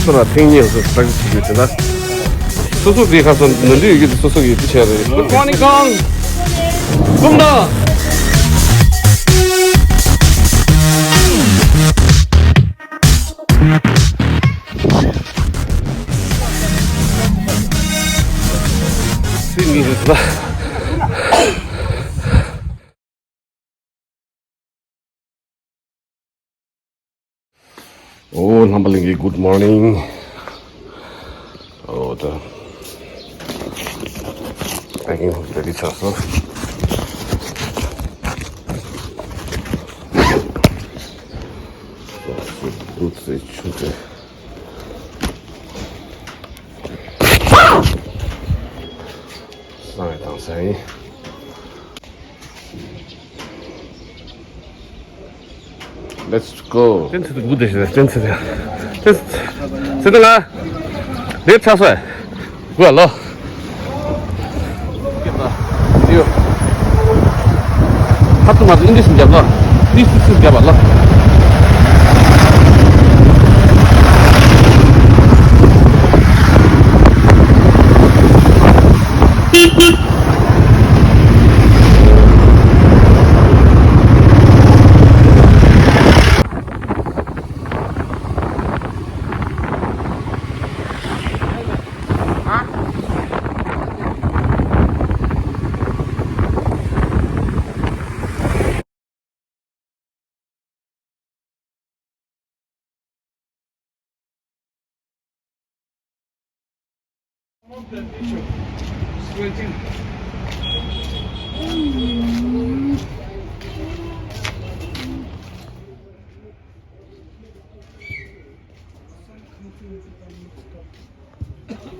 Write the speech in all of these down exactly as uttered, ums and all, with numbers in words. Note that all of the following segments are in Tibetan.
ཚོ་ལ་ཐེངས་གཉིས་སུ་སྲག་ཞིག་ཡོད་དེ་ལ། སོ་སོ་དེ་ཁ་སང་ནོར་འཁྲུལ་ཡོད་ཀྱི་སོ་སོ་ཡོད་དེ་བྱས་རེད། Good morning, Kong. Come down. སྲིད་མི་རེད་ད། ཨོ། རྣམ་པ་ལྷན་རྒྱས། Good morning. ཨོ་ད། Packing ready ཆགས་སོང་། Boots ཆུང་ཆུང་བསང་བའི་དང་ས་ཡིན། Let's go. བསྟན་ཚེ་དུ་སྒུག་བསྡད་ཤག་བསྟན་ཚེ་དུ། བསྟན་ཚེ་དུ་ལ། ལེབ་ཚ་སོ། སྒུག་ལོ། ཧ་ཏུ་མ་ཏུ་ཨིན་ཇི་ཤིག་རྒྱབ་ལོ། ཏི་སི་སི་རྒྱབ་ལོ།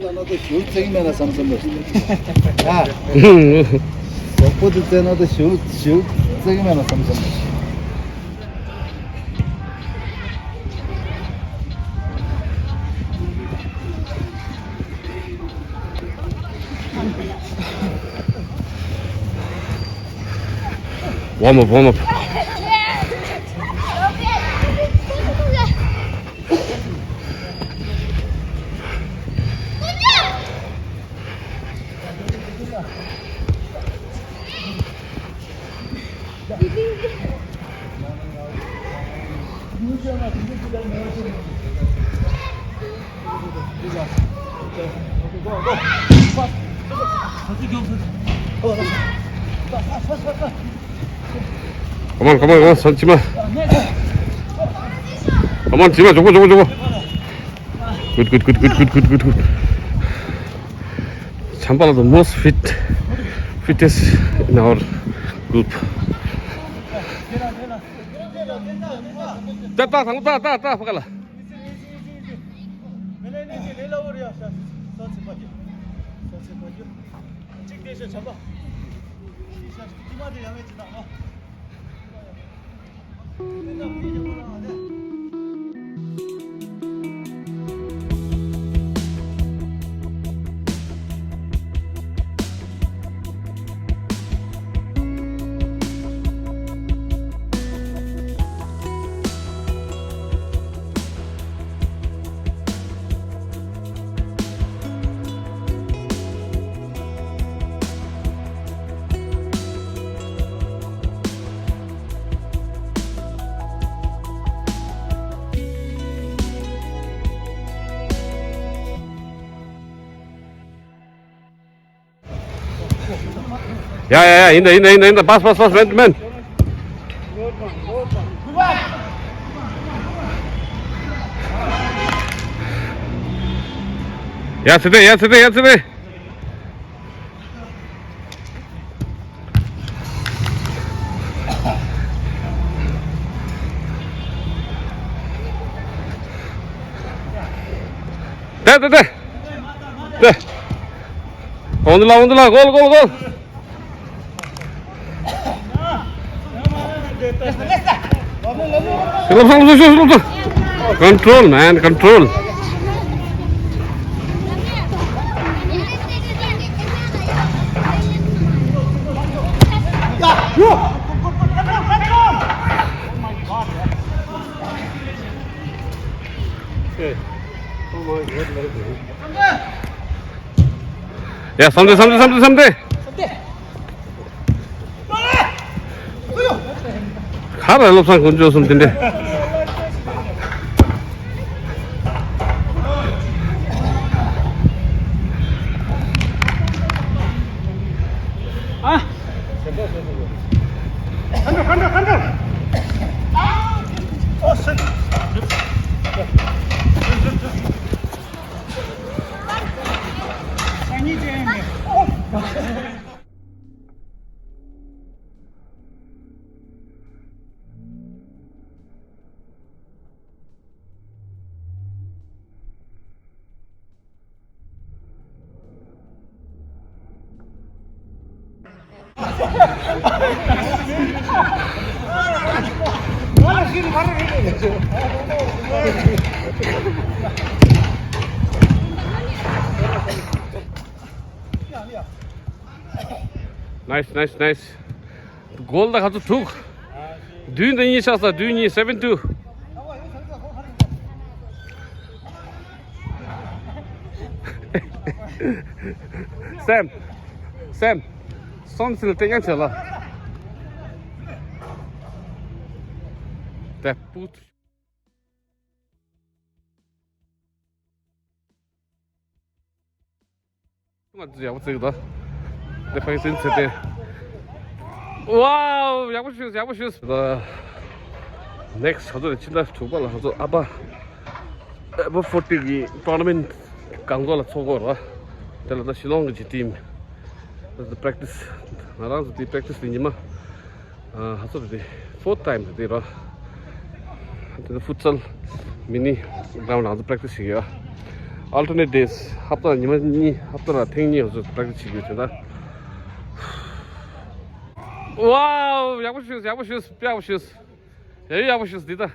ལ་ན་ད་ཞུ་བཙན་མེད་ན་བསམ་བསམ་རེད། ཨ། སོག་པོ་དེ་བཙན་ན་ད་ཞུ་ཞུ་བཙན་མེད་ན་བསམ་བསམ་རེད། Warm up, warm up. Come on, come on, come on, ཅི་མ། Come on, ཅི་མ། མགྱོགས་པོ། མགྱོགས་པོ། མགྱོགས་པོ། Good, good, good. བྱམས་པ་ལགས། The most fit, fittest in our group. ད་ད་ད་ད་ད་ཕ་ག་ལ། ཡ་ཡ་ཡ། ཡིན་ད་ཡིན་ད་ཡིན་ད་ཡིན་ད། pass, pass, pass, man, man. ཡ་ཚེ་བརྟན། ཡ་ཚེ་བརྟན། ཡ་ཚེ་བརྟན། ཏེ་ཏེ་ཏེ། ཏེ། འོང་དུ་ལ། འོང་དུ་ལ། གོལ་གོལ་གོལ། Control, man, control. Okay. ཡ། བསམ་གཏན། བསམ་གཏན། བསམ་གཏན། བསམ་གཏན། ག་རེ་བློ་བཟང་དཀོན་མཆོག་གསུམ་དེ་འདྲས། ཨ། ཁ་འགྲོ། ཁ་འགྲོ། ཁ་འགྲོ། ཨོ་སེ། སང་ཉིན་ཅན་ནི། Nice, nice, nice. གོལ་ད་ག་ཚོད་དྲུག་བདུན་དང་གཉིས་ཆགས་ས། བདུན་གཉིས། seven two. སེམ། སེམ། སོང་ཟིན་ལ་སྟེང་ཡང་བྱས་ལ། དེ་པུ། ང་ཚོ་ཡག་པོ་བརྩེགས་འདུག་དེ་ཕན་ཚུན་ཚེ་དེ། ཝའོ། ཡག་པོ་ཞུས། ཡག་པོ་ཞུས། ནེག་སི་ཊི་ང་ཚོ་ཕྱི་ཟླ་དྲུག་པ་ལ་ང་ཚོ་ཨ་པ། ཨ་པ་ཕོར་ཊི་གི་ཊོར་ན་མེན་ཊི་གང་ཚོ་ལ་ཚོགས་ཀྱི་ཡོད་རེད། དེ་ལ་ད་ཤི་ལོང་གི་ཅིག་ཊིམ། ད་པེ་རེག་ཊི་སི། ང་རང་ཚོ་དེ་པེ་རེག་ཊི་སི་དེ་ཉི་མ། ཨ། ཧ་ཚོ་རེད་དེ། ཕོར་ཐི་ཊའིམ་རེད་དེ་ར། དེ་ནི་ཕུཊ་སལ་མི་ནི་གྲའུན་ཌི་ལ་ང་ཚོ་པེ་རེག་ཊི་སི་བྱེད་ཀྱི་ཡོད། ཨལ་ཊར་ནེཊ་ཌེ་སི། ཧབ་ཏ་ཉི་མ་གཉིས། ཧབ་ཏ་ལ་ཐེངས་གཉིས་ང་ཚོ་པེ་རེག་ཊི་སི་བྱེད་ཀྱི་ཡོད་དེ་འདྲ། ཝའོ། ཡག་པོ་ཞུས། ཡག་པོ་ཞུས། དཔེ་ཡག་པོ་ཞུས། ཡ་ཡོ། ཡག་པོ་ཞུས། འདི་ལྟ།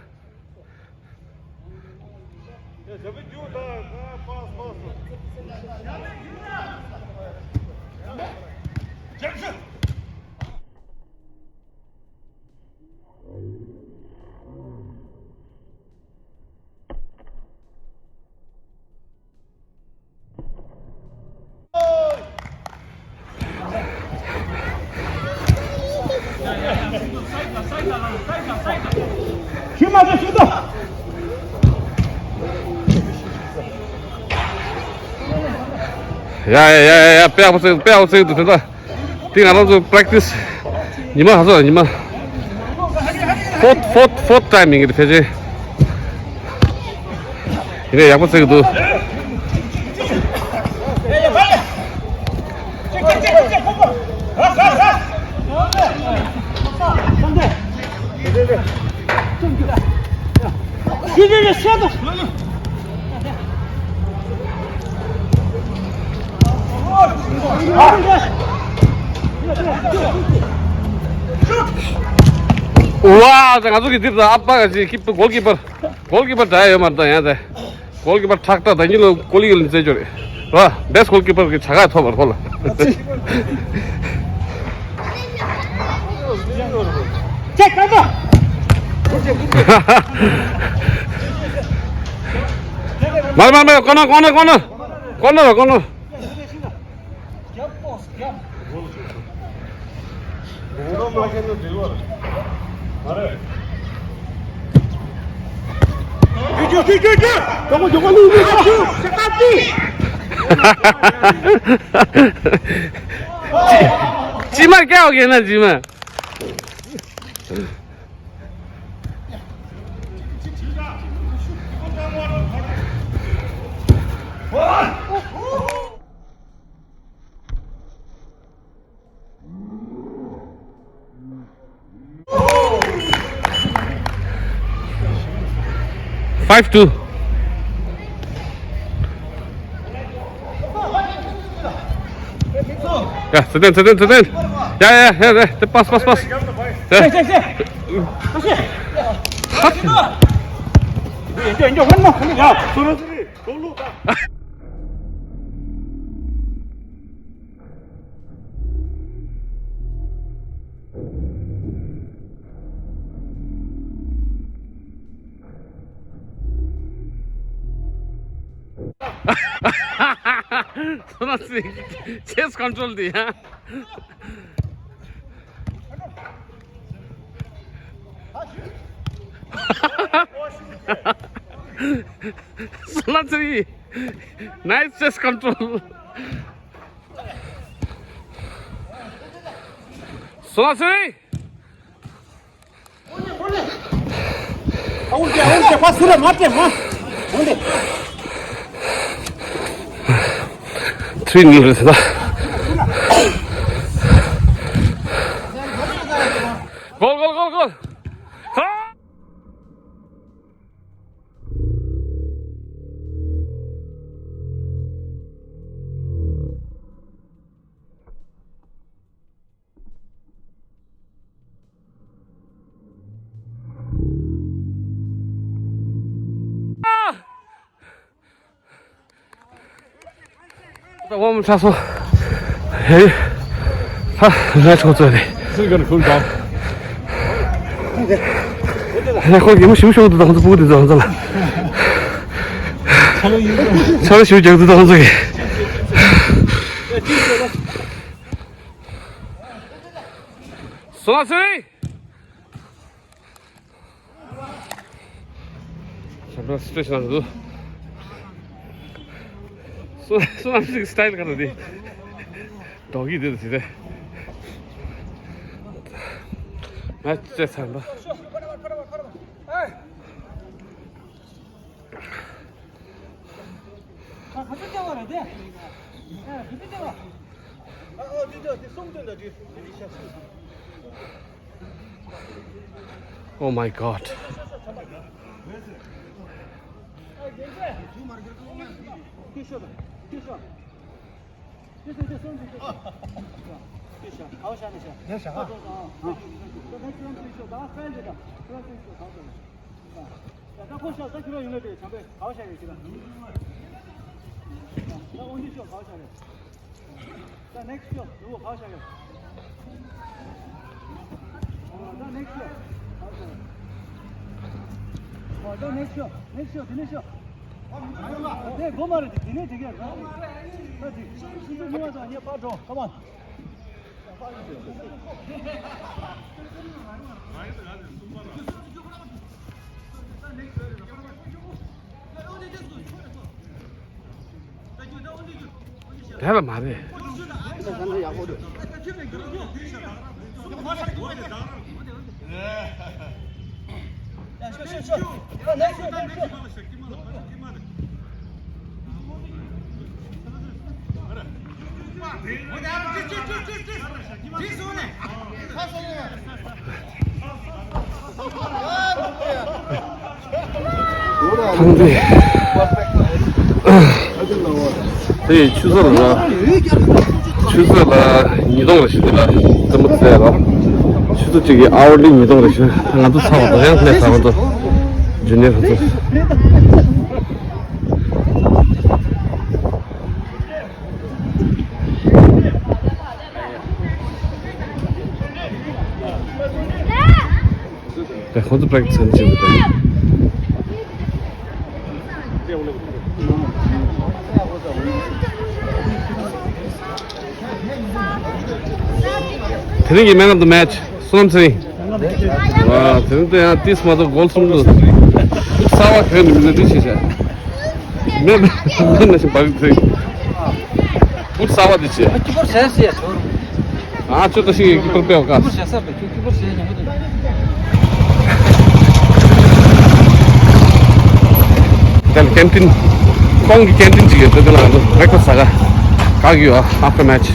ཡ་ཡ་ཡ་ཡ་ཡ། དཔེ་ཡག་པོ་བརྩེགས། དཔེ་ཡག་པོ་བརྩེགས་འདུག་དེ་འདྲ། དེ་ང་རང་ཚོ་པེ་རེག་ཊི་སི་ཉི་མ་ག་ཚོད། ཉི་མ་ཕོར་ཐི། ཕོར་ཐི། ཕོར་ཐི་ཊའིམ་ཡིན་གྱི་རེད། ཕལ་ཆེར་ཡིན་ནའི་ཡག་པོ་བརྩེགས་འདུག་ཝ། ང་ཚོ་གི་འདིར་ད་ཨ་པ་ག་ཅིག་ཀི་པར། གོལ་ཀི་པར། གོལ་ཀི་པར་འདྲ་ཡོད་མ་རེད་ད་ཡང་དེ། གོལ་ཀི་པར་ཁྲག་ཁྲག་ད་གཉིས་ལོ་ཀོ་ལི་གི་ལ་རྩེད་འཇོར་རེད། ར་བེ་སི་ཊི་གོལ་ཀི་པར་གི་བྱ་དགའ་ཐོབ་པར་ཁོ་ལ། ཅེ་ཀ་ད། མར་མར་མར། ཀོ་ནར། ཀོ་ནར། ཀོ་ནར། ཀོ་ནར། རྒྱབ་ཀོ་རྒྱབ། ཅི་མ་སྐྱེ་བ་གན་ན་ཅི་མ། Five two. ཡ། ཚེ་བརྟན། ཚེ་བརྟན། ཚེ་བརྟན། ཡ་ཡ་ཡ་ཡ། དེ་པཱས། པཱས། པཱས། ཡ། སོ་ན་སི་རི་ཆེས་ཀོན་ཊོལ་དེ་ཡ། སོ་ན་སི་རི་ནའིས་ཆེས་ཀོན་ཊོལ། སོ་ན་སི་རི། ཐི་རི་ནིལ་རེད་ཟེར་ད། གོལ་གོལ་གོལ་གོལ། ད་ཝོམ་ཆགས་སོང་། ཧེ། ཧ། ང་ཆོག་ཚོད་རེད། This is gonna cool down. ཧེ། ཁོ་གི་མི་ཞིམ་ཤོག་ཏུ་དང་ཚོ་སྤུ་གུ་དེ་ཚོ་ང་ཚོ་ལ། ཆ་ལ་ཞིམ་རྒྱག་ཏུ་དང་ཚོ་གི། སོ་ན་སི་རི། ཞབས་བྲོ་སི་ཊེ་ཇི་ནང་འདུག། སོ་སོ་ནམ་ཞིག་སི་ཊལ་ག་རེ་རེད། ཌོ་གི་དེ་དེ་རེད། ང་ཅེ་ཚར་འདུག། Oh my God. ད་ཁོ་ཤ་ཟ་ཁྱོད་རང་ཡོང་ལེ་དེ་བྱམས་པས་ག་བ་ཤ་རེད་ཁྱོད་རང་། ད་འོན་ཏེ་ཤོག་ག་བ་ཤ་རེད། ད་next ཤོག་ནུ་བོ་ག་བ་ཤ་རེད། ད་next ཤོག་ག་བ་ཤ་རེད། ད་next ཤོག next ཤོག་དེ་ནས་ཤོག་དེ་སྒོ་མ་རེད་དེ་དེ་ནས་དེ་གས་ར། ད་དེ་སུན་སུན་མི་བ་ཙང་ངས་པར་འགྲོ་ཀ་མ། དེ་ལ་མ་རེད། ཐང་དེ། དེ་ཆུ་ཚོད་ལ། ཆུ་ཚོད་ལ་ཉིས་སྟོང་རེ་ཞིག་འདི་ལ་རྩེད་མོ་རྩེ་ལ། ཆུ་ཚོད་གཅིག་གི་ཨ་ཝར་ལི་ཉིས་སྟོང་རེ་ཞིག་ང་ཚོ་ཚ་བ་དང་ཡང་ལས་ཚ་བ་དང་། ཇུ་ནི་ཡར་ཚོ། དེ་ཁོང་ཚོ་པྲེག་ཊི་སི་བྱེད་འདུག་དེ། དེ་རིང་གི་Man of the Match བསོད་ནམས་ཚེ་རིང་། ཝ། དེ་རིང་དུ་ཡང་ཏིས་མ་གཏོགས་གོལ་གསུམ་འདུག། གསར་བ་གྱོན་ནས་མི་ཚེ་འདི་ཤེས་བྱ། མེད་མེད་ན་ཞིག་བར་གྱི་ཚེ། བུ་གསར་བ་འདི་བྱེད། ཨ་ཁྱི་པར་བྱས་ཟེར་ཡ་ཚོར། ཨ་ཁྱོད་ད་ཤིང་གི་པར་སྤེལ་བ་ཁྱི་པར་བྱས་ས་པས་ཁྱོད་ཁྱི་པར་བྱས་ཉམས་པོ་འདུག། དེ་ལ་ཀེན་ཊིན། ཁོང་གི་ཀེན་ཊིན་ཅིག་ཡོད། དེ་ལ་ང་ཚོ་བྷེག་ཕ་སི་ཟ་ག་ག་གི་ཡོད། After match.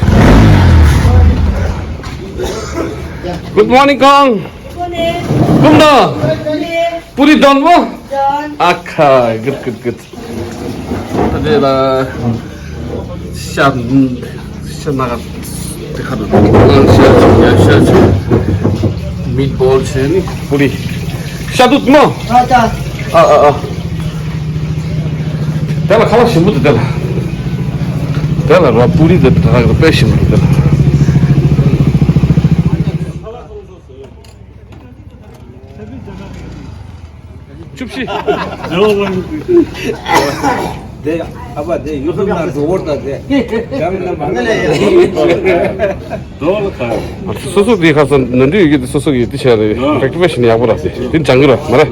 Good morning, Kong. Good morning. ཀུན་དང་། Good morning. Puri don mo? Don. ཨ་ཁ། Good, good, good. དེ་ལ་ཤ། ཤ་ན་ག་དེ་ཁ་དུ་ཤ་ཆུ་ཡ་ཤ་ཆུ། མིད་བོལ་བྱས་ནི་པུ་རི། ཤ་དུད་མོ། ཨ་ཨ་ཨ། དེ་ལ་ཁ་བ་ཞིམ་པོ་དེ་དེ་ལ། དེ་ལ་ར་པུ་རི་དེ་ད་ག་དཔེ་ཞིམ་པོ་དེ་ལ། བཅུ་བཞི། དེ་ཨ་ཕ་དེ་ཡུ་ཊུབ་ནང་འགྲོ་བར་ད་དེ་ཇམ་ན་མ་ན་ལ་ཡ། སོ་སོ་དེ་ཁ་སང་ནོར་འཁྲུལ་ཡོད་ཀྱི་དེ་སོ་སོ་གི་དེ་བྱས་རེད། རེག་ཊི་ཕའི་ཤན་ཡག་པོ་ར་དེ་དེ་སྦྱང་གི་ར་མ་རེད།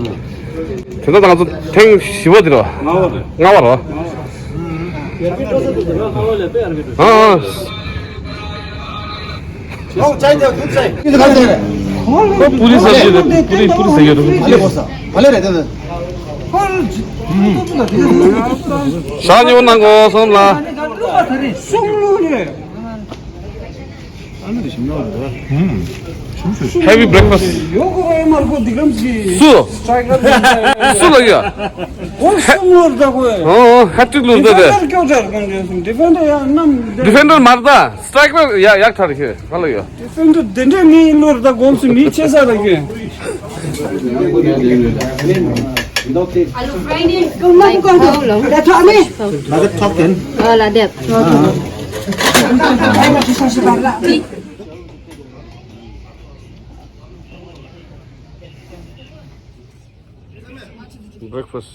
དེ་འདྲ་ང་ཚོ་ཐེངས་བཞི་པ་དེ་ར་ལྔ་པ་ར། ལྔ་པ་ར། ཨ་ཨ། ཨོ་ཅའི་དེ་ཐུག་ཅའི། ཨོ་པུ་རི་ཟ་རྒྱུ་རེད། པུ་རི་པུ་རི་ཟ་རྒྱུ་རེད། ཕ་ལེ་གོ་ས། ཕ་ལེ་རེད་དེ། ཞག་ཉེ་བོ་གནང་གོ་སོང་ལ། Heavy breakfast. སུ། སུ་ལ་ཡ། ཨོ་ཧེ་ཊི་རིག་ལོར་ད་དེ། ཌི་ཕེན་ཌར་མར་ད། སི་ཊི་རའི་ཀར་ཡག་ཡག་ཐར་ཤེས་ག་ལ་ཡོད། དེ་ཚོ་དེ་འདྲའི་མི་ལོར་ད་གོམས་སུ་མི་ཆེ་ས་ད་གི། Breakfast.